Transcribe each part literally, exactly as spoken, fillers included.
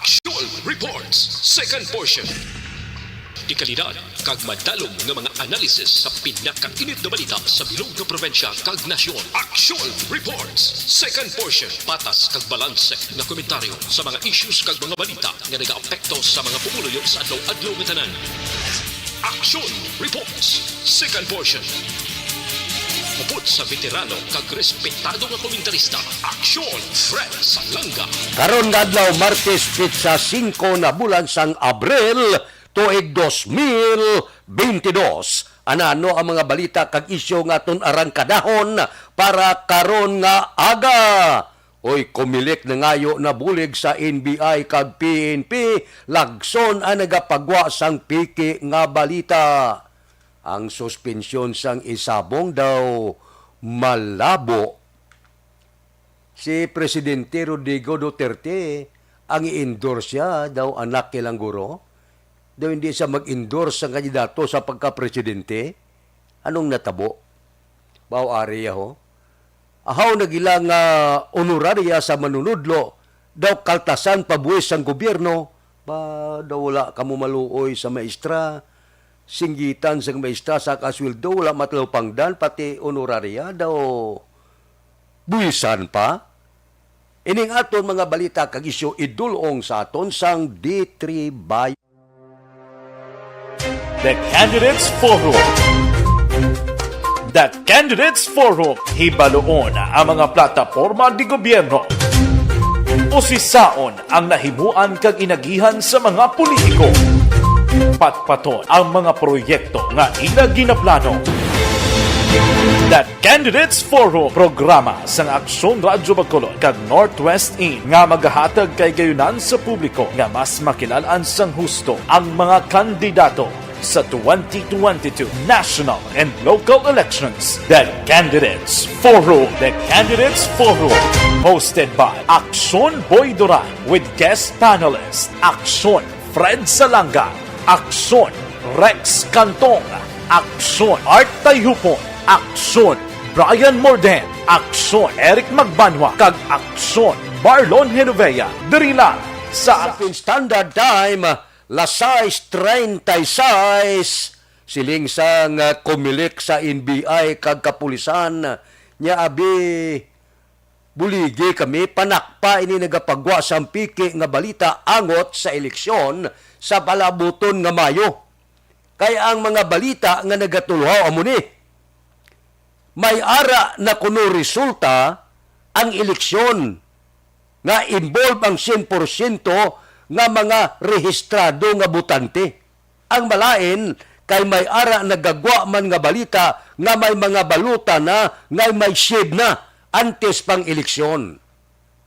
Action Reports, second portion. Dekalidad kag madalom nga mga analysis sa pinakainit nga balita sa bilog nga probinsya kag nasyon. Action Reports, second portion. Patas kag balanse nga komentaryo sa mga issues kag mga balita nga nagaapekto sa mga pumuluyo sa adlaw-adlaw nga tanan. Action Reports, second portion. Upod sa veterano kag respetado nga komentarista, Action Fred Salanga. Karon nga adlaw, Martes, petsa singko na bulan sang Abril, tuig dos mil bentidós. Anano ang mga balita kag isyu nga aton arangkadahon para karon nga aga? Oy, Comelec nangayo na bulig sa N B I kag P N P, lagson ang nagapagwa sang piki nga balita. Ang suspensyon sang isabong daw malabo. Si Presidente Rodrigo Duterte ang i-endorse siya daw, anak nilang guro. Daw hindi siya mag-endorse sa kandidato sa pagka-presidente. Anong natabo? Bao ari ho? Ahaw na gila nga honoraria sa manunudlo, daw kaltasan pa buwis sang gobyerno, ba daw wala kamo maluoy sa maestra, singgitan sang maestra sa kasweldo, wala matalupangdan, pati honoraria daw buwisan pa. Ining aton mga balita kag isyu idul-ong sa aton sang D three Bio. The Candidates Forum. The Candidates Forum, hibaluon ang mga plataporma di gobyerno. Usisaon ang nahimuan kag inagihan sa mga politiko. Patpaton ang mga proyekto nga ila ginaplano. The Candidates Forum, programa sang Aksyon Radyo Bacolod kag Northwest In nga magahatag kahigayonan sa publiko nga mas makilal-an sang husto ang mga kandidato sa twenty twenty-two national and local elections. The Candidates Forum. The Candidates Forum, hosted by Aksyon Boy Duran with guest panelist Aksyon Fred Salanga, Aksyon Rex Cantong, Aksyon Art Tayhupon, Aksyon Brian Morden, Aksyon Eric Magbanwa, kag Aksyon Marlon Genovea, diri lang sa Philippine Standard Time, las sais treinta y seis, siling sang, ah, Comelec sa N B I kag kapulisan, nya abi, buligi kami, panakpa ini nagapagwa sang piki nga balita angot sa eleksyon sa palaabuton nga Mayo. Kay ang mga balita nga nagatulhaw amo ni, may ara na kuno resulta ang eleksyon nga involve ang syen porsyento nga mga rehistrado nga botante. Ang malain kay may ara nagagwa man nga balita nga may mga balota na nga may shade na antes pang eleksyon.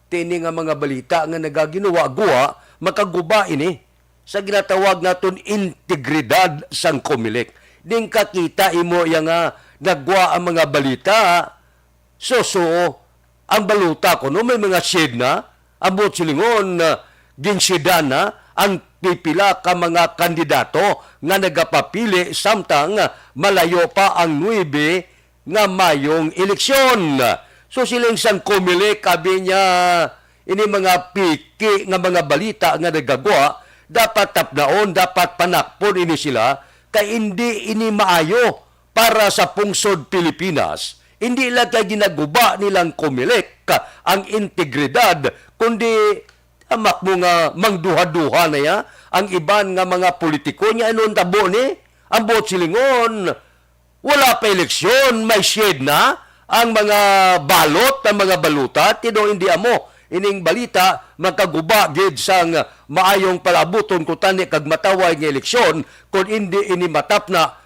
Tini nga mga balita nga nagaginuwa-guwa, makaguba ini sa ginatawag naton integridad sang Comelec. Ding kakita imo iya nga nagwa ang mga balita, susuo ang balota kuno may mga shade na, ang buot silingon, ah, ginshedan na ang pipila ka mga kandidato nga nagapapili samtang malayo pa ang nuebe nga mayong eleksyon. So, siling sang Comelec, abi niya, ini mga piki nga mga balita nga nagagwa, dapat tapnaon, dapat panakpon ini sila, kay indi ini maayo para sa pungsod Pilipinas. Indi lang kay ginaguba nilang Comelec ang integridad, kundi hamak mo nga mangduha-duha na ya ang iban nga mga politiko niya. Ano ang tabo ni? Ang buot silingon, wala pa eleksyon, may shade na ang mga balot, ang mga baluta, tino hindi amo. Ining balita, makaguba gid sang maayong palabuton ko tani kag mataway nga eleksyon, kung hindi ini matapna,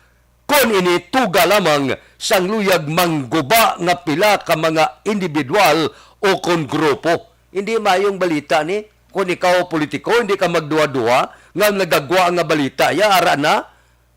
kung ini tuga lamang sang luyag mangguba nga pila ka mga individual o kon grupo. Hindi maayong balita ni, kung ikaw politiko, hindi ka magduha-duha nga nagagwa nga balita, ya, ara na,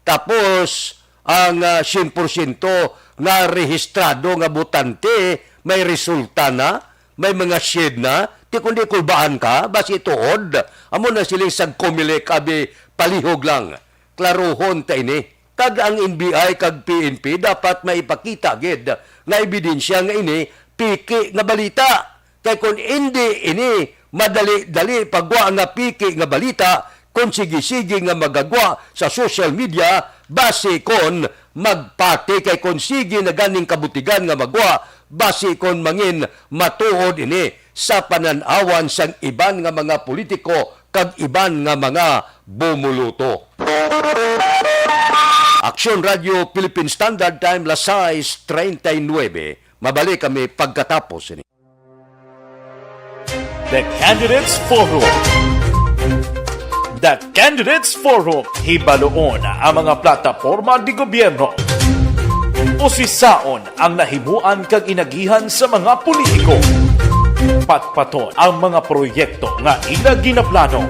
tapos, ang, ah, syen porsyento nga rehistrado nga botante, may resulta na, may mga shade na, ti kundi kulbaan ka, basi tuod. Amo na siling sang Comelec, abi, palihog lang. Klaruhon ta ini. Kag ang N B I kag P N P dapat maipakita gid nga ebidensya nga ini piki nga balita. Kay kung indi ini Madali-dali pagwa nga piki nga balita kon sige-sige nga magagwa sa social media, basi kon magpati kay kon sige na ganing kabutigan nga magwa, basi kon mangin matuod ini sa panan-awan sang iban nga mga politiko kag iban nga mga bumuluto. Aksyon Radio Philippine Standard Time, las sais treinta y nueve. Mabalik kami pagkatapos ini. The Candidates Forum. The Candidates Forum, hibaluon ang mga plataporma de gobyerno. Usisaon ang nahimuan kag inagihan sa mga politiko. Patpaton ang mga proyekto nga ila ginaplano.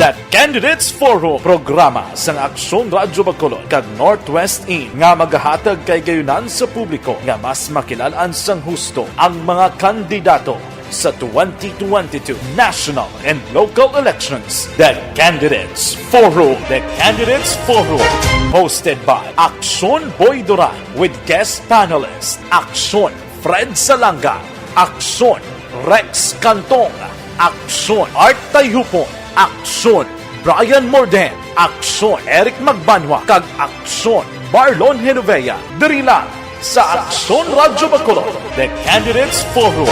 The Candidates Forum, programa sang Aksyon Radyo Bacolod kag Northwest In nga magahatag kay gayunan sa publiko nga mas makilalan sang husto ang mga kandidato sa twenty twenty-two national and local elections. The Candidates Forum. The Candidates Forum, hosted by Aksyon Boy Duran with guest panelist Aksyon Fred Salanga, Aksyon Rex Cantong, Aksyon Art Tayhupon, Aksyon Brian Morden, Aksyon Eric Magbanwa, kag Aksyon Marlon Genovea. Diri lang sa Aksyon Radyo Bacolod, The Candidates Forum.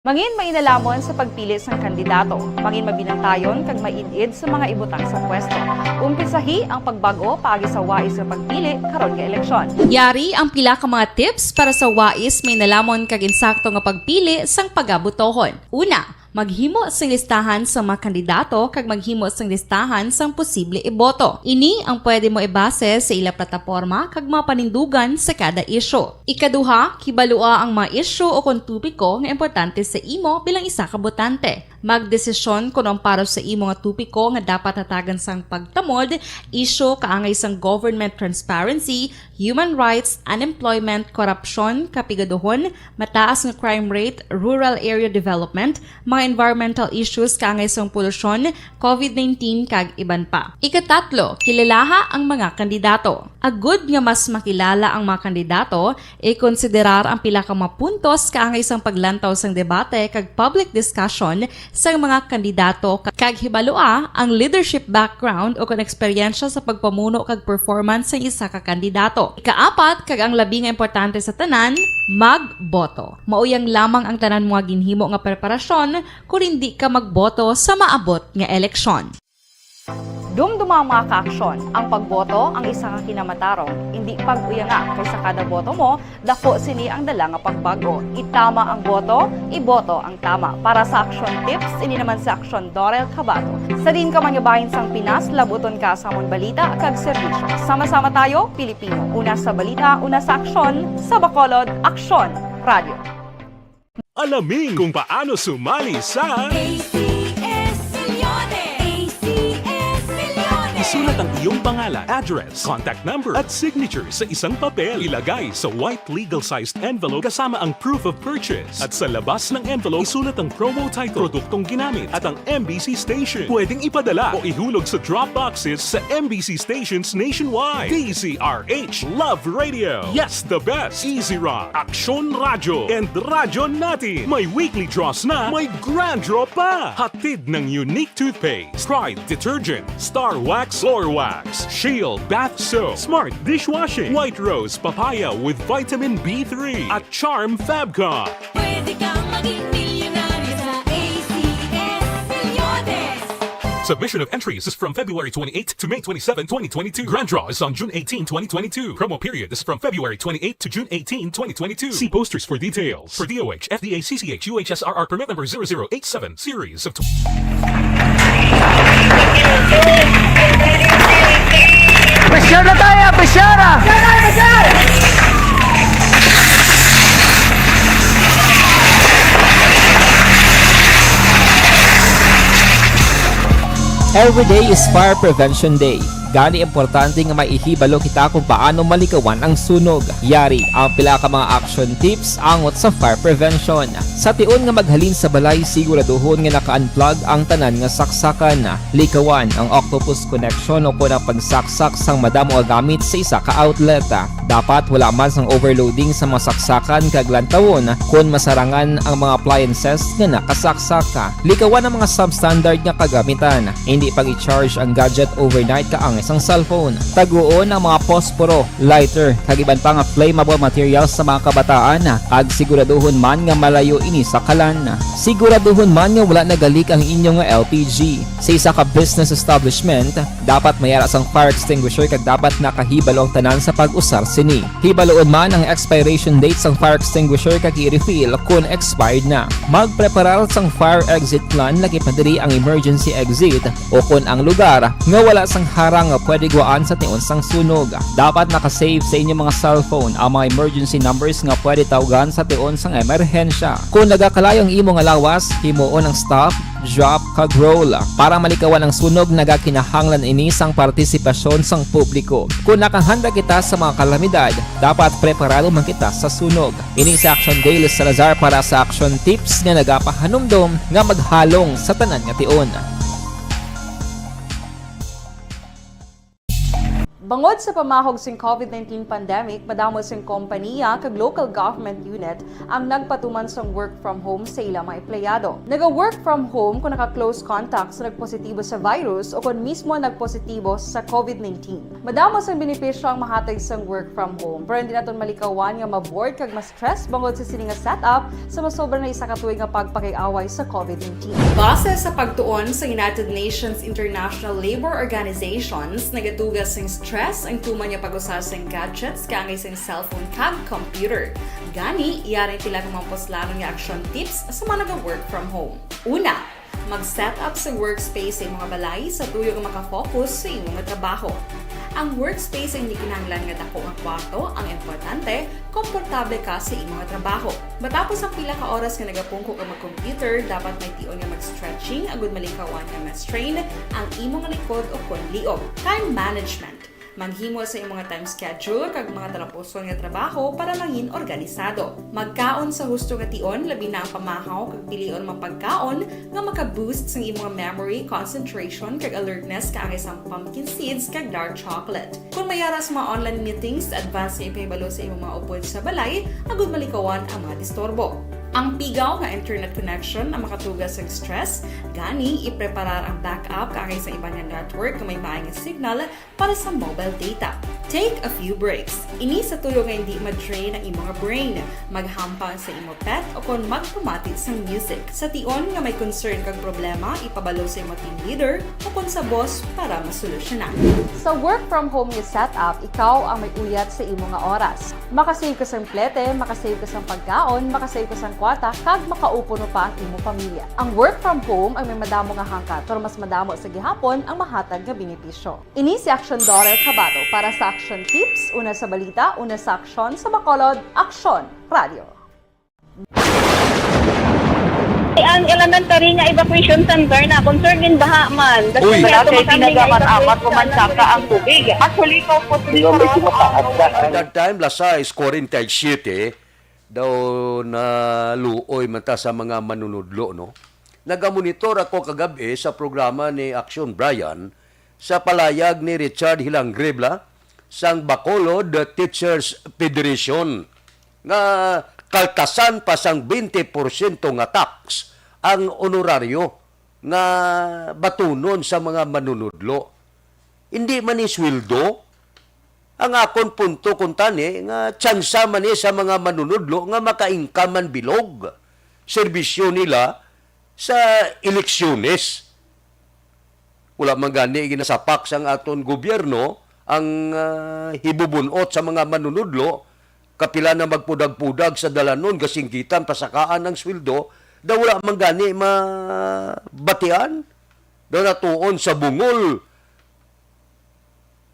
Mangin mainalamon sa pagpili sang kandidato, mangin mabinantayon kag maid-id sa mga ibutang sa pwesto. Umpisahi ang pagbag-o paagi sa wais nga pagpili karon nga eleksyon. Yari ang pila ka mga tips para sa wais, mainalamon kag insakto nga pagpili sang pagabotohon. Una, maghimo sing listahan sa mga kandidato kag maghimo sing listahan sang posible iboto. Ini ang pwede mo ibase sa ila plataporma kag mga panindugan sa kada isyu. Ikaduha, kibalua ang mga isyu o kon topiko nga importante sa imo bilang isa ka botante. Magdesisyon kon ang para sa imo nga topiko nga dapat hatagan sang pagtamod, isyu kaangay sang government transparency, human rights, unemployment, korupsyon, kapigaduhon, mataas nga crime rate, rural area development, mga environmental issues kaangay sang polusyon, covid nineteen, kag iban pa. Ikatatlo, kilalaha ang mga kandidato. Agud nga mas makilala ang mga kandidato, ikonsiderar ang pila ka mga puntos kaangay sang paglantaw sang debate kag public discussion sang mga kandidato, kag hibalua ang leadership background o kon eksperyensya sa pagpamuno kag performance sang isa ka kandidato. Ikaapat, kag ang labi nga importante sa tanan, magboto. Mauyang lamang ang tanan mo nga ginhimo nga preparasyon kon indi ka magboto sa maabot nga eleksyon. Dumduma ang mga kaaksyon, ang pagboto ang isa ka kinamatarong, indi pag-uyanga, kay sa kada boto mo, daku sini ang dala nga pagbag-o. Itama ang boto, iboto ang tama. Para sa Aksyon Tips, ini naman si Aksyon Dorel Cabato. Sa diin ka man nga bahin sang Pinas, labuton ka sa amon balita kag serbisyo. Sama-sama tayo, Pilipino. Una sa balita, una sa aksyon, sa Bacolod, Aksyon Radio. Alamin kung paano sumali sa A C S Millones. A C S Millones. Isulat ang iyong pangalan, address, contact number, at signature sa isang papel. Ilagay sa white legal-sized envelope kasama ang proof of purchase. At sa labas ng envelope, isulat ang promo title, produktong ginamit, at ang M B C station. Pwedeng ipadala o ihulog sa drop boxes sa M B C stations nationwide. D Z R H Love Radio. Yes, the best. Easy Rock, Aksyon Radyo, and Radyo Natin. May weekly draws na, may grand draw pa. Hatid ng Unique Toothpaste, Pride Detergent, Star Wax Floor Wax, Shield Bath Soap, Smart Dishwashing, White Rose Papaya with Vitamin B three, at Charm Fabcon. Pwede kang maging milyonaryo sa A C S Millones. Submission of entries is from February twenty-eighth to May twenty-seven, twenty twenty-two. Grand draw is on June eighteen, twenty twenty-two. Promo period is from February twenty-eighth to June eighteen, twenty twenty-two. See posters for details. For D O H, F D A, C C H, U H S R R permit number zero zero eight seven, series of tw- Pressure na tayo! Pressure na! Every day is Fire Prevention Day. Gani, importante nga maihibalo kita kung paano malikawan ang sunog. Yari ang pila ka mga action tips angot sa fire prevention. Sa tion nga maghalin sa balay, siguraduhon nga naka-unplug ang tanan nga saksakan. Likawan ang octopus connection o kon ang pagsaksak sang madamo nga gamit sa isa ka outlet. Dapat wala man sang overloading sa mga saksakan kag lantawon kon masarangan ang mga appliances nga nakasaksak. Likawan ang mga substandard nga kagamitan. Hindi pag-i-charge ang gadget overnight kaangay sang cellphone. Taguon ang mga posporo, lighter, kag iban pa nga flammable materials sa mga kabataan, kag siguraduhon man nga malayo ini sa kalan. Siguraduhon man nga wala nagalik ang inyo nga L P G. Sa isa ka business establishment, dapat may ara sang fire extinguisher kag dapat nakahibalo ang tanan sa pag-usar sini. Hibaluon man ang expiration date sang fire extinguisher kag i-refill kon expired na. Magpreparar sang fire exit plan, lakip na diri ang emergency exit o kon ang lugar nga wala sang harang nga pwede guwaan sa tion sang sunog. Dapat naka-save sa inyo mga cellphone ang mga emergency numbers nga pwede tawgan sa tion sang emerhensya. Kon nagakalayo ang imo nga lawas, himuon ang stop, drop, kag roll. Para malikawan ang sunog, nagakinahanglan ini sang partisipasyon sang publiko. Kon nakahanda kita sa mga kalamidad, dapat preparado man kita sa sunog. Ini si Action Dale Salazar para sa Action Tips nga nagapahanumdom nga maghalong sa tanan nga tion. Bangod sa pamahog sing covid nineteen pandemic, madamo sing kompaniya kag local government unit ang nagpatuman sang work from home sa ila mga empleyado. Naga-work from home kung naka-close contact sa nagpositibo sa virus o kon mismo nagpositibo sa covid nineteen. Madamo sang benepisyo ang mahatag sang work from home, pero hindi naton malikawan nga ma-bored kag ma-stress bangod sa sini nga setup sa masobra na isa ka tuig nga pagpakig-away sa covid nineteen. Base sa pagtuon sa United Nations International Labour Organizations, nagatuga sing stress ang tuman nga pag-usa sing gadgets kaangay sing cellphone kag computer. Gani, yari pila ka mga puslanon nga action tips sa mga naga-work from home. Una, mag-set up sa workspace sa imong balay sa tuyo nga maka-focus sa imo nga trabaho. Ang workspace ang hindi kinahanglan nga dako nga kwarto, ang importante, komportable ka sa imo nga trabaho. Matapos ang pila ka oras nga nagapungko ka mag-computer, dapat may tion nga mag-stretching agud malikawan nga ma-strain ang imo nga likod o kon liog. Time management. Maghimo sa imo nga time schedule kag mga talapuson nga trabaho para mangin organisado. Magkaon sa husto nga tion, labi na ang pamahaw kag pilion mga pagkaon nga maka-boost sang imo nga memory, concentration, kag alertness kaangay sang pumpkin seeds kag dark chocolate. Kung may ara sa mga online meetings, advance nga ipahibalo sa imo mga upod sa balay agud malikawan ang mga disturbo. Ang pigaw nga internet connection ang makatuga sa stress, gani ipreparar ang backup kaangay sa iban nga network nga may maay nga signal para sa mobile data. Take a few breaks. Ini sa tuyo nga hindi ma-drain ang imo nga brain. Maghampang sa imo pet o kon magpamati sang music. Sa tion nga may concern kag problema, ipabalo sa imo team leader o kon sa boss para masolusyonan. Sa work from home nga setup, ikaw ang may uyat sa imo nga oras. Makasave ka sang plete, makasave ka sang pagkaon, makasave ka sang kwarta, kag makaupo no pa ang imo pamilya. Ang work from home ang may madamo nga hangkat, pero mas madamo sa gihapon ang mahatag nga benepisyo. Ini si Action Daughter Kabato para sa Action Tips, una sa balita, una sa aksyon, sa Bacolod, Aksyon Radio. Ang elementary nga evacuation center na concern din baha man. Uy, wala kay tinaga man amat ko man saka ang tubig. Actually, ko po Pero medyo mataas na. At that time, las sais kuwarenta y siyete, daw naluoy man ta sa mga manunudlo, no? Nagamonitor ako kagab-i sa programa ni Action Brian sa palayag ni Richard Hilangre Bla sang Bacolod Teachers Federation nga kaltasan pa sang twenty porsyento nga tax ang honorario nga batunon sa mga manunudlo. Hindi man ni sweldo, ang akon punto kuntani nga tsansa man ni sa mga manunudlo nga maka-income man bilog serbisyo nila sa eleksyones. Wala man gani ginasapak sang aton gobyerno ang, ah, hibubun-ot sa mga manunudlo, kapila na magpudag-pudag sa dalanon, gasinggitan, pasakaan ang sweldo, daw wala man gani mabatian, daw natuon sa bungol.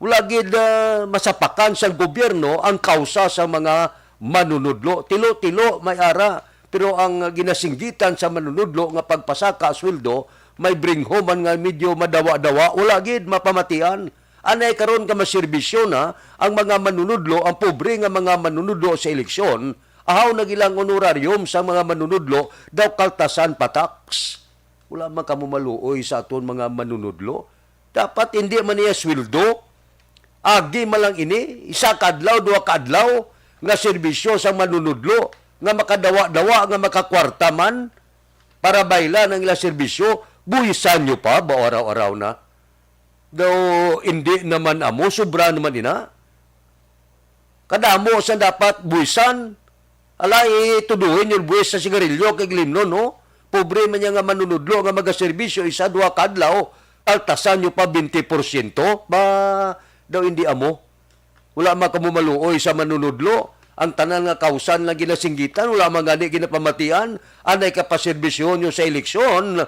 Wala gid, ah, masapakan sang gobyerno ang kausa sa mga manunudlo. Tilo-tilo may ara, pero ang ginasinggitan sa manunudlo nga pagpasaka sweldo, may bringho man nga medyo madawa-dawa, wala gid mapamatian. Anay karon nga maserbisyo na ang mga manunudlo, ang pobre nga mga manunudlo sa eleksyon, ahaw na gilang honorarium sa mga manunudlo daw kaltasan pa tax. Wala man kamo maluoy sa aton mga manunudlo. Dapat hindi man niya sweldo. Agi man lang ini, isa ka adlaw, duha ka adlaw nga serbisyo sa manunudlo, nga makadawa-dawa, nga makakwarta man para baylan ang ila serbisyo, buwisan nyo pa ba araw-araw na? Daw hindi naman amo, sobra naman ina. Kadamo sa dapat buwisan. Ala, ituduhin yung buwis sa sigarilyo kay Glimnon, no? Pobre man niya nga manunudlo nga magaserbisyo, isa, duha ka adlaw, kaltasan nyo pa twenty porsyento. Ba, daw hindi amo. Wala man kamo maluoy sa manunudlo. Ang tanan nga kausan lang ginasinggitan, wala man gani ginapamatian. Anay ka paserbisyohon nyo sa eleksyon,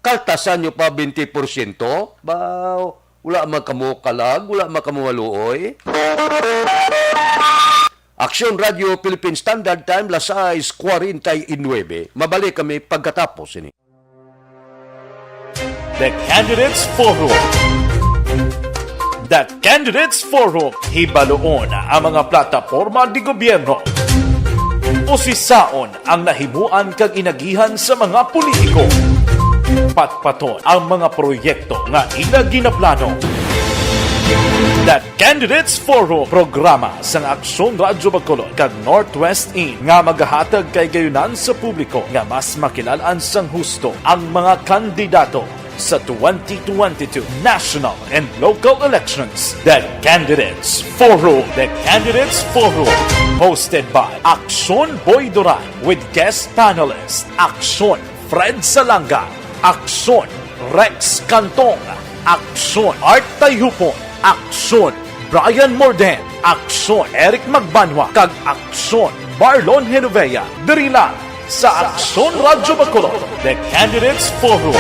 kaltasan nyo pa twenty porsyento? Ba, wala man kamo kalag, wala man kamo maluoy. Aksyon Radio Philippine Standard Time, las sais cuarenta y nueve. Mabalik kami pagkatapos ini. The Candidates Forum. The Candidates Forum, hibaluon ang mga plataporma de gobyerno. Usisaon ang nahimuan kag inagihan sa mga politiko. Patpaton ang mga proyekto nga ila ginaplano. The Candidates Forum, programa sang Aksyon Radyo Bacolod kag Northwest In nga magahatag kay gayunan sa publiko nga mas makilal-an sang husto ang mga kandidato sa twenty twenty-two national and local elections. The Candidates Forum. The Candidates Forum, hosted by Aksyon Boy Duran with guest panelist Aksyon Fred Salanga, Aksyon Rex Cantong, Aksyon Art Tayhupon, Aksyon Brian Morden, Aksyon Eric Magbanwa, kag Aksyon Marlon Genovea. Diri lang sa Aksyon Radyo Bacolod, The Candidates Forum.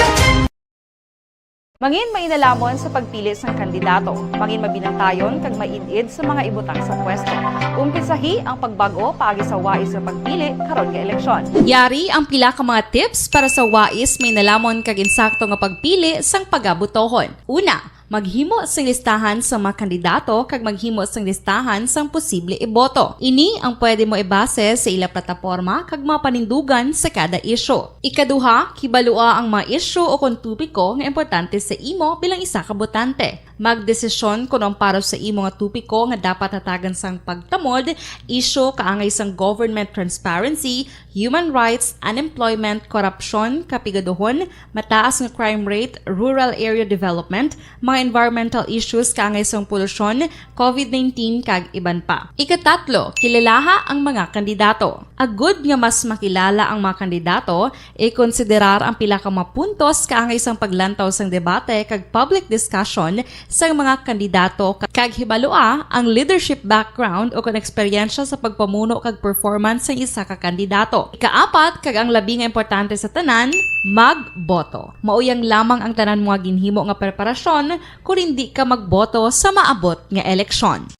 Mangin mainalomon sa pagpili sang kandidato. Mangin mabinantayon kag maid-id sa mga ibutang sa pwesto. Umpisahi ang pagbag-o paagi sa wais nga pagpili karon nga eleksyon. Yari ang pila ka mga tips para sa wais, mainalomon kag insakto nga pagpili sang pagabotohon. Una, maghimo sing listahan sang mga kandidato kag maghimo sing listahan sang posible iboto. Ini ang pwede mo ibase sa ila plataporma kag mga panindugan sa kada isyu. Ikaduha, hibalua ang mga isyu o kon topiko nga importante sa imo bilang isa ka botante. Magdesisyon kon ang para sa imo nga topiko nga dapat hatagan sang pagtamod, isyu kaangay sang government transparency, human rights, unemployment, korupsyon, kapigaduhon, mataas nga crime rate, rural area development, mga environmental issues kaangay sang polusyon, covid nineteen, kag iban pa. Ikatatlo, kilalaha ang mga kandidato. Agud nga mas makilala ang mga kandidato, ikonsiderar ang pila ka mga puntos kaangay sang paglantaw sang debate kag public discussion sang mga kandidato, ka-, kag hibalua ang leadership background o kon eksperyensya sa pagpamuno kag performance sang isa ka kandidato. Ikaapat, kag ang labi nga importante sa tanan, magboto. Mao yang lamang ang tanan mo nga ginhimo nga preparasyon kon indi ka magboto sa maabot nga eleksyon.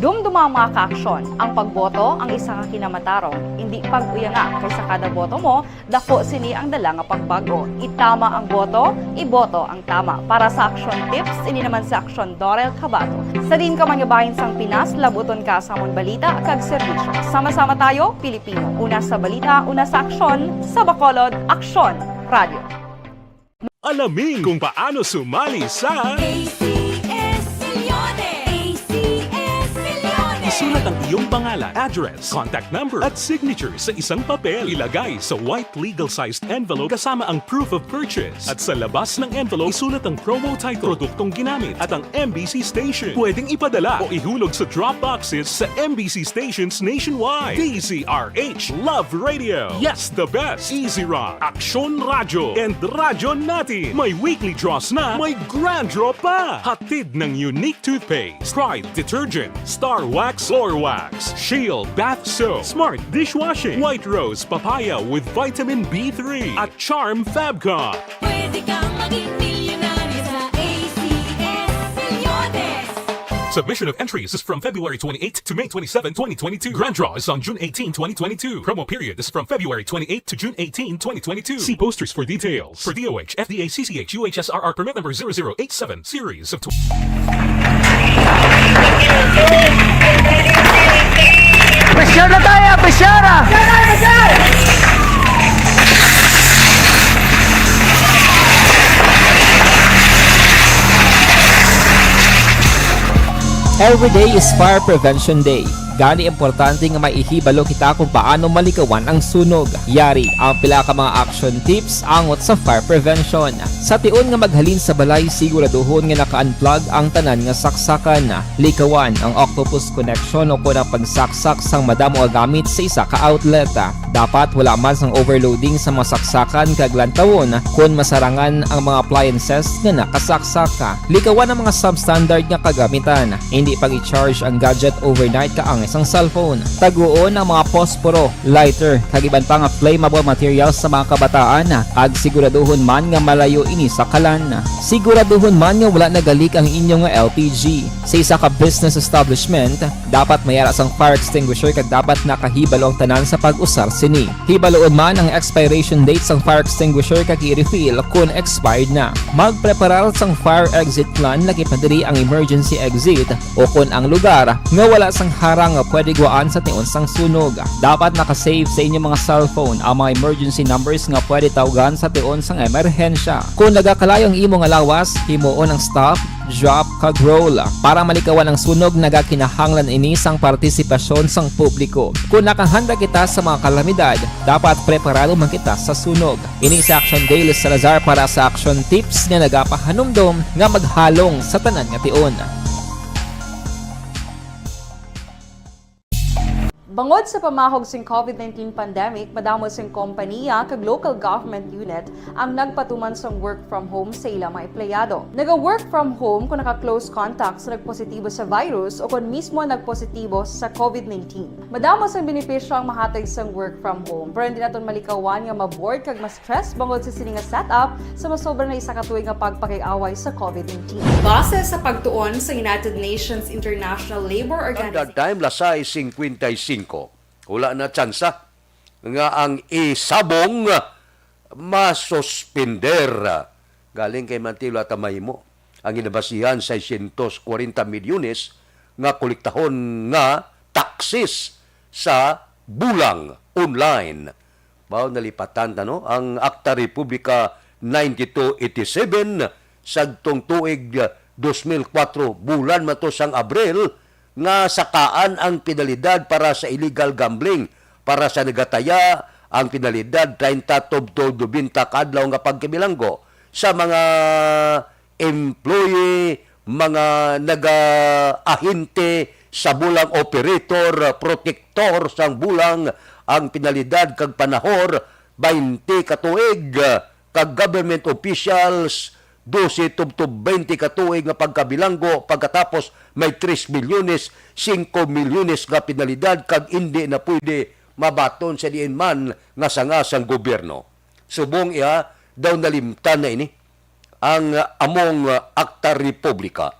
Dumduma, mga kaaksyon, ang pagboto ang isa ka kinamatarong, indi pag-uyanga, kay sa kada boto mo, daku sini ang dala nga pagbag-o. Itama ang boto, iboto ang tama. Para sa Aksyon Tips, ini naman si Aksyon Dorel Cabato. Sa diin ka man nga bahin sang Pinas, labuton ka sa amon balita kag serbisyo. Sama-sama tayo, Pilipino. Una sa balita, una sa aksyon, sa Bacolod, Aksyon Radio. Alamin kung paano sumali sa A C S Millones. A C S Millones. Isulat ang iyong pangalan, address, contact number, at signature sa isang papel. Ilagay sa white legal-sized envelope kasama ang proof of purchase. At sa labas ng envelope, isulat ang promo title, produktong ginamit, at ang M B C station. Pwedeng ipadala o ihulog sa drop boxes sa M B C stations nationwide. D Z R H, Love Radio. Yes, the best. Easy Rock, Aksyon Radyo, and Radyo Natin. May weekly draws na, may grand draw pa. Hatid ng Unique Toothpaste, Pride Detergent, Star Wax Floor Wax, Shield Bath Soap, Smart Dishwashing, White Rose Papaya with Vitamin B three, at Charm Fabcon. Pwede kang maging milyonaryo sa A C S Millones. Submission of entries is from February twenty-eighth to May twenty-seventh, twenty twenty-two. Grand draw is on June eighteenth, twenty twenty-two. Promo period is from February twenty-eighth to June eighteenth, twenty twenty-two. See posters for details. For D O H, F D A, C C H, U H S R R permit number zero zero eight seven, series of tw- Pressure na tayo! Pressure! Every day is Fire Prevention Day. Gani, importante nga maihibalo kita kung paano malikawan ang sunog. Yari ang pila ka mga action tips angot sa fire prevention. Sa tion nga maghalin sa balay, siguraduhon nga naka-unplug ang tanan nga saksakan. Likawan ang octopus connection o kon ang pagsaksak sang madamo nga gamit sa isa ka outlet. Dapat wala man sang overloading sa mga saksakan kag lantawon kon masarangan ang mga appliances nga nakasaksak. Likawan ang mga substandard nga kagamitan. Hindi pag-i-charge ang gadget overnight kaangay sang cellphone. Taguon ang mga posporo, lighter, kag iban pa nga flammable materials sa mga kabataan, kag siguraduhon man nga malayo ini sa kalan. Siguraduhon man nga wala nagalik ang inyo nga L P G. Sa isa ka business establishment, dapat may ara sang fire extinguisher kag dapat nakahibalo ang tanan sa pag-usar sini. Hibaloon man ang expiration date sang fire extinguisher kag i-refill kon expired na. Magpreparar sang fire exit plan, lakip na diri ang emergency exit, o kon ang lugar nga wala sang harang nga pwede gwaan sa tion sang sunog. Dapat naka-save sa inyong mga cellphone ang mga emergency numbers nga pwede tawgan sa tion sang emerhensya. Kon nagakalayo ang imo nga lawas, himuon ang stop, drop, kag roll. Para malikawan ang sunog, nagakinahanglan ini sang partisipasyon sang publiko. Kon nakahanda kita sa mga kalamidad, dapat preparado man kita sa sunog. Ini si Action Dale Salazar para sa Action Tips nga nagapahanumdom nga maghalong sa tanan nga tion. Bangod sa pamahog sing covid nineteen pandemic, madamo sing kompaniya kag local government unit ang nagpatuman sang work from home sa ila mga empleyado. Naga-work from home kon naka-close contact sa nagpositibo sa virus o kon mismo nagpositibo sa covid nineteen. Madamo sang benepisyo ang mahatag sang work from home, pero hindi naton malikawan nga ma-bored kag ma-stress bangod sa sini nga setup sa masobra na isa ka tuig nga pagpakig-away sa covid nineteen. Base sa pagtuon sa United Nations International Labor Standard Organization, Time, las sais cincuenta y cinco. Wala na tsansa nga ang isabong masuspender. Galing kay Mantilo at mahimo ang ginabasihan seiscientos kwarenta milyones nga kolektahon nga taksis sa bulang online. Mao, nalipatan ta, no? Ang Akta Republika ninety-two eighty-seven, sadtong tuig, ah, dos mil kuwatro, bulan man to sang Abril, nga sakaan ang penalidad para sa illegal gambling. Para sa nagataya, ang penalidad treinta tubtob nobenta ka adlaw nga pagkabilanggo. Sa mga employee, mga nagaahente sa bulang, operator, protektor sang bulang, ang penalidad kag panahor, baynte ka tuig, kag government officials, dose tubtob baynte ka tuig nga pagkabilanggo, pagkatapos may tres milyones, singko milyones nga penalidad, kag indi na pwede mabaton sa diin man nga sanga sang gobyerno. Subong iya daw nalimtan na ini ang, ah, among, ah, Akta Republika.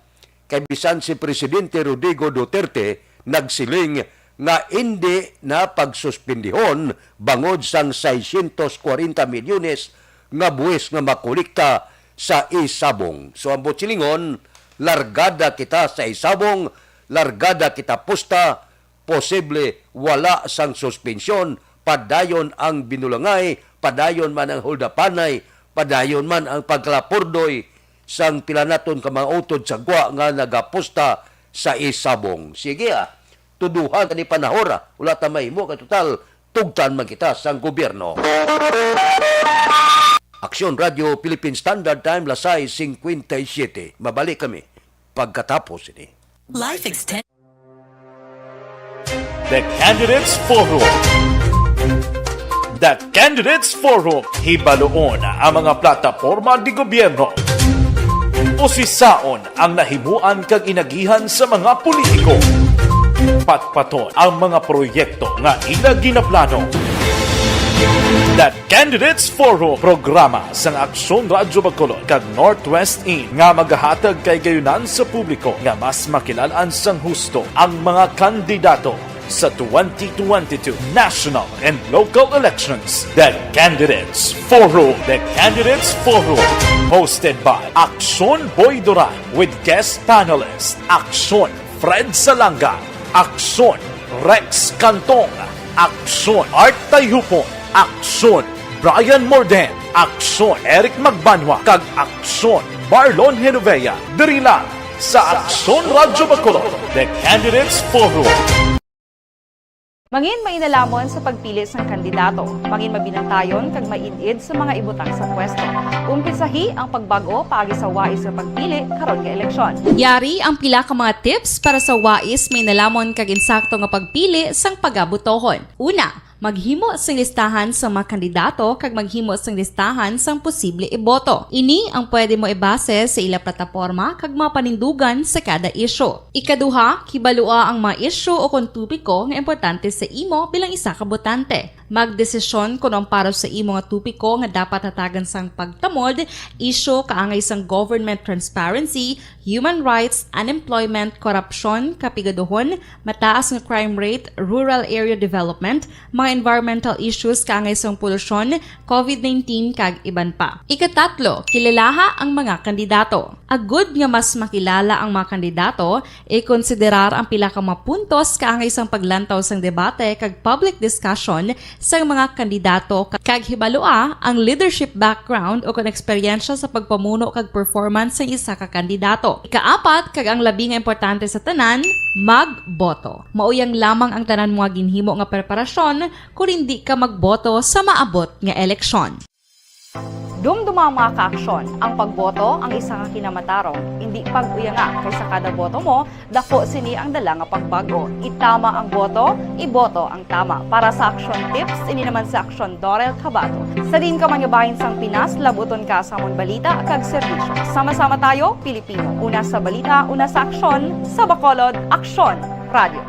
Kay bisan si Presidente Rodrigo Duterte nagsiling nga indi na pagsuspendihon bangod sang seiscientos kwarenta milyones nga buwis nga makolekta sa isabong. So, ang buot silingon, largada kita sa isabong, largada kita pusta, posible wala sang suspensyon, padayon ang binulangay, padayon man ang huldapanay, padayon man ang pagkalapurdoy sang pila naton ka mga utod sa gwa nga nagapusta sa isabong. Sige, ah, tuduhan tani panahora, wala ta mahimo kay total tugtan man kita sang gobyerno. Aksyon Radio Philippine Standard Time, las sais cincuenta y siete. Mabalik kami pagkatapos ini. Life extend The Candidates Forum. The Candidates Forum. Hibaloon ang mga plataporma di gobyerno. Usisaon ang nahimuan kag inagihan sa mga politiko. Patpaton ang mga proyekto nga ila ginaplano. The Candidates Forum, programa sang Aksyon Radyo Bacolod kag Northwest In nga magahatag kahigayonan sa publiko nga mas makilal-an sang husto ang mga kandidato sa twenty twenty-two national and local elections. The Candidates Forum. The Candidates Forum, hosted by Aksyon Boy Duran with guest panelist Aksyon Fred Salanga, Aksyon Rex Cantong, Aksyon Art Tayhupon, Aksyon Brian Morden, Aksyon Eric Magbanwa, kag Aksyon Marlon Genovea. Diri lang sa Aksyon Radyo Bacolod, The Candidates Forum. Mangin mainalamon sa pagpili sang kandidato, mangin mabinantayon kag maid-id sa mga ibutang sa pwesto. Umpisahi ang pagbag-o paagi sa wais nga pagpili karon nga eleksyon. Yari ang pila ka mga tips para sa wais, mainalamon kag insakto nga pagpili sang pagabotohon. Una, maghimo sing listahan sang mga kandidato kag maghimo sing listahan sang posible iboto. Ini ang pwede mo ibase sa ila plataporma kag mga panindugan sa kada isyu. Ikaduha, hibalua ang mga isyu o kon topiko nga importante sa imo bilang isa ka botante. Magdesisyon kon ang para sa imo nga topiko nga dapat hatagan sang pagtamod, isyu kaangay sang government transparency, human rights, unemployment, korupsyon, kapigaduhon, mataas nga crime rate, rural area development, mga environmental issues kaangay sang polusyon, covid nineteen, kag iban pa. Ikatatlo, kilalaha ang mga kandidato. Agud nga mas makilala ang mga kandidato, ikonsiderar ang pila ka mga puntos kaangay sang paglantaw sang debate kag public discussion sang mga kandidato, kag hibalua ang leadership background o kon eksperyensya sa pagpamuno kag performance sang isa ka kandidato. Ikaapat, kag ang labi nga importante sa tanan, magboto. Mauyang lamang ang tanan mo nga ginhimo nga preparasyon kon indi ka magboto sa maabot nga eleksyon. Dumduma ang mga kaaksyon, ang pagboto ang isa ka kinamatarong. Indi pag-uyanga, kay sa kada boto mo, dako sini ang dala nga pagbag-o. Itama ang boto, iboto ang tama. Para sa Aksyon Tips, ini naman si Aksyon Dorel Cabato. Sa diin ka man nga bahin sang Pinas, labuton ka sa amon balita kag serbisyo. Sama-sama tayo, Pilipino. Una sa balita, una sa aksyon, sa Bacolod, Aksyon Radio.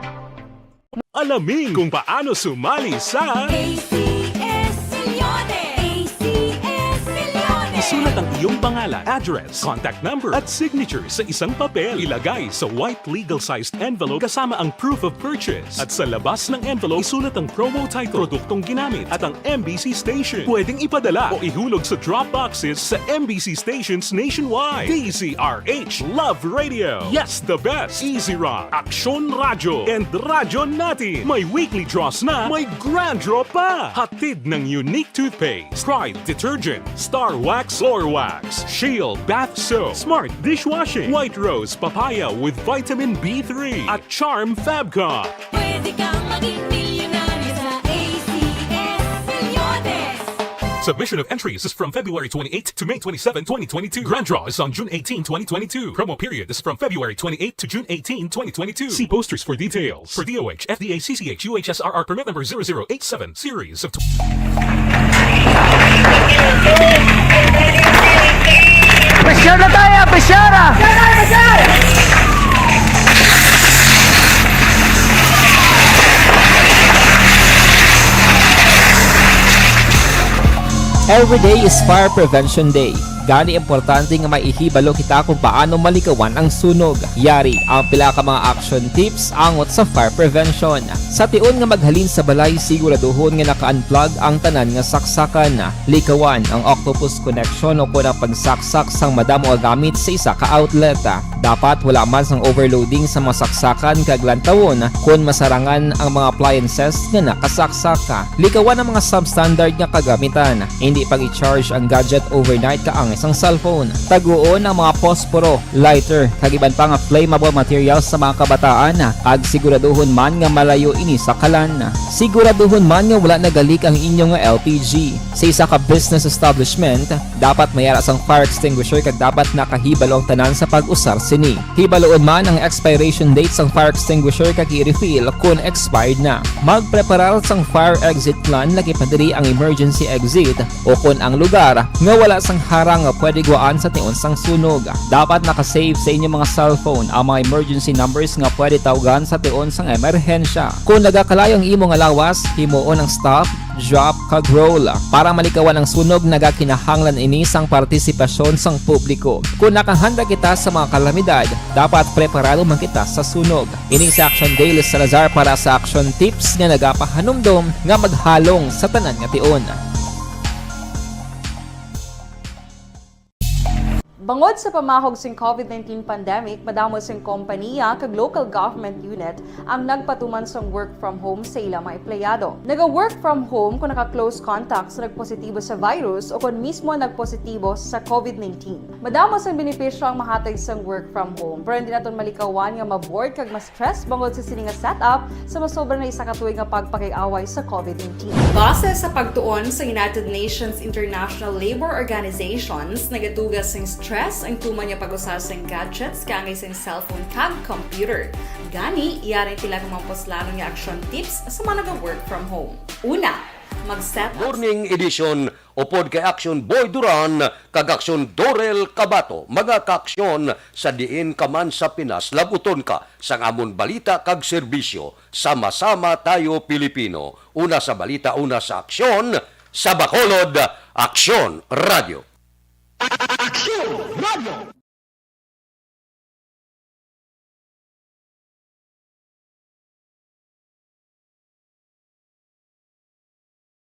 Alamin kung paano sumali sa A C S Millones. A C S Millones. Isulat ang iyong pangalan, address, contact number, at signature sa isang papel. Ilagay sa white legal-sized envelope kasama ang proof of purchase. At sa labas ng envelope, isulat ang promo title, produktong ginamit, at ang M B C station. Pwedeng ipadala o ihulog sa drop boxes sa M B C stations nationwide. D Z R H, Love Radio. Yes, the best. Easy Rock, Aksyon Radyo, and Radyo Natin. May weekly draws na, may grand draw pa. Hatid ng Unique Toothpaste, Pride Detergent, Star Wax Floor Wax, Shield Bath Soap, Smart Dishwashing, White Rose Papaya with Vitamin B three, at Charm Fabcon. Pwede kang maging milyonaryo sa A C S Millones. Submission of entries is from February twenty-eighth to May twenty-seven, twenty twenty-two. Grand draw is on June eighteen, twenty twenty-two. Promo period is from February twenty-eighth to June eighteen, twenty twenty-two. See posters for details. For D O H, F D A, C C H, U H S R R permit number zero zero eight seven, series of tw- Pressure na tayo! Pressure na! Every day is Fire Prevention Day. Gani, importante nga maihibalo kita kung paano malikawan ang sunog. Yari ang pila ka mga action tips angot sa fire prevention. Sa tion nga maghalin sa balay, siguraduhon nga naka-unplug ang tanan nga saksakan. Likawan ang octopus connection o kon ang pagsaksak sang madamo nga gamit sa isa ka outlet. Dapat wala man sang overloading sa mga saksakan, kag lantawon kon masarangan ang mga appliances nga nakasaksak. Likawan ang mga substandard nga kagamitan. Indi pag-i-charge ang gadget overnight kaangay sang cellphone. Taguon ang mga posporo, lighter, kag iban pa nga flammable materials sa mga kabataan, kag siguraduhon man nga malayo ini sa kalan. Siguraduhon man nga wala nagalik ang inyo nga L P G. Sa isa ka business establishment, dapat may ara sang fire extinguisher kag dapat nakahibalo ang tanan sa pag-usar sini. Hibaluon man ang expiration date sang fire extinguisher kag i-refill kon expired na. Magpreparar sang fire exit plan, lakip na diri ang emergency exit o kon ang lugar nga wala sang harang nga pwede gwaan sa tion sang sunog. Dapat naka-save sa inyo mga cellphone ang mga emergency numbers nga pwede tawgan sa tion sang emerhensya. Kon nagakalayo ang imo nga lawas, himuon ang stop, drop, kag roll. Para malikawan ang sunog, nagakinahanglan ini sang partisipasyon sang publiko. Kung nakahanda kita sa mga kalamidad, dapat preparado man kita sa sunog. Ini si Action Dale Salazar para sa Action Tips nga nagapahanumdom nga maghalong sa tanan nga tion. Bangod sa pamahog sing covid nineteen pandemic, madamo sing kompaniya kag local government unit ang nagpatuman sang work from home sa ila mga empleyado. Naga-work from home kon naka-close contact sa nagpositibo sa virus o kon mismo nagpositibo sa covid nineteen. Madamo sang benepisyo ang mahatag sang work from home, pero hindi naton malikawan nga ma-bored kag ma-stress bangod sa sini nga setup sa masobra na isa ka tuig nga pagpakig-away sa covid nineteen. Base sa pagtuon sa United Nations International Labour Organizations, nagatuga sing stress ang tuman nga pag-usa sing gadgets kaangay sing cellphone kag computer. Gani, yari ang pila ka mga puslanon nga action tips sa mga naga-work from home. Una, mag-set up Morning edition upod kay Action Boy Duran kag Action Dorel Cabato, mga kaaksyon sa diin ka man sa Pinas, labuton ka sang amon balita kag serbisyo. Sama-sama tayo, Pilipino. Una sa balita, una sa aksyon, sa Bacolod, Aksyon Radio. Aksyon Radio.